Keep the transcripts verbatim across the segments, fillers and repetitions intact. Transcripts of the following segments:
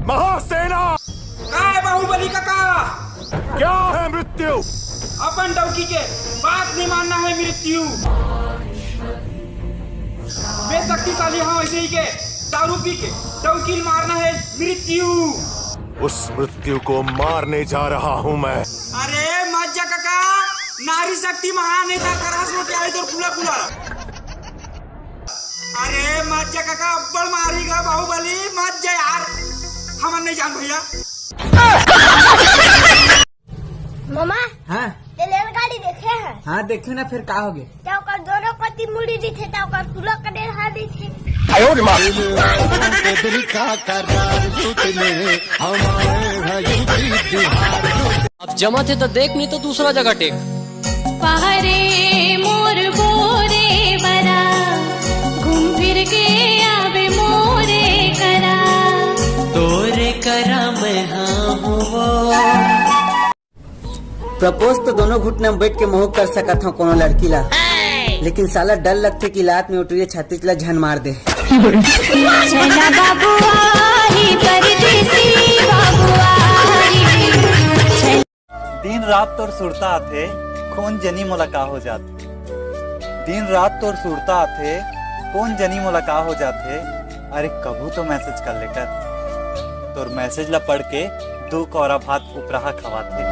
महासेना। का है बाहुबली काका? क्या है मृत्यु? अपन डौकी के बात नहीं मानना है मृत्यु। मैं शक्तिशाली हूँ ऐसे ही के दारू पी के डौकी मारना है मृत्यु। उस मृत्यु को मारने जा रहा हूँ मैं। अरे मत जा काका, नारी शक्ति महान है, तार करास रोटी आई तोर कुला कुला। अरे मत जा काका, अब्बड़ मारी गा बाहुबली, मत जा यार, हमन नहीं जान भैया। मामा, हाँ। ते रेलगाड़ी देखे है? हाँ, देखे ना, फिर का हो गए? त ओकर दोनों कति मुड़ी दिखे, त ओकर कुला कनेर हा दिखे। अब जमा थे तो देख, नहीं तो दूसरा जगह टेक। पहरे मोर बोरे बरा, घूम फिर के आवे मोरे करा। तोरे करा मैं हाँ हूँ वो। प्रपोज तो दोनों घुटना में बैठ के महूं कर सकत हूँ कोनो लड़की ला, लेकिन साला डर लगथे कि लात में उठरी छाती ला झन मार दे। छैला बाबू आही, परदेसी बाबू आही। दिन रात तोर सुरता आथे, कोन जनी मोला का हो जात। दिन रात तोर सुरता आथे, कोन जनी मोला का हो जाथे। अरे कभू तो मैसेज कर ले कर, तोर मैसेज ला पढ़ के दू कौरा भात उपराहा खवाथे।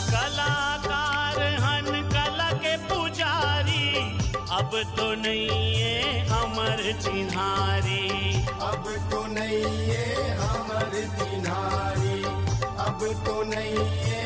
कलाकार हन कला के पुजारी, अब तो नहीं है हमर चिन्हारी। अब तो नहीं है हमर चिन्हारी, अब तो नहीं है।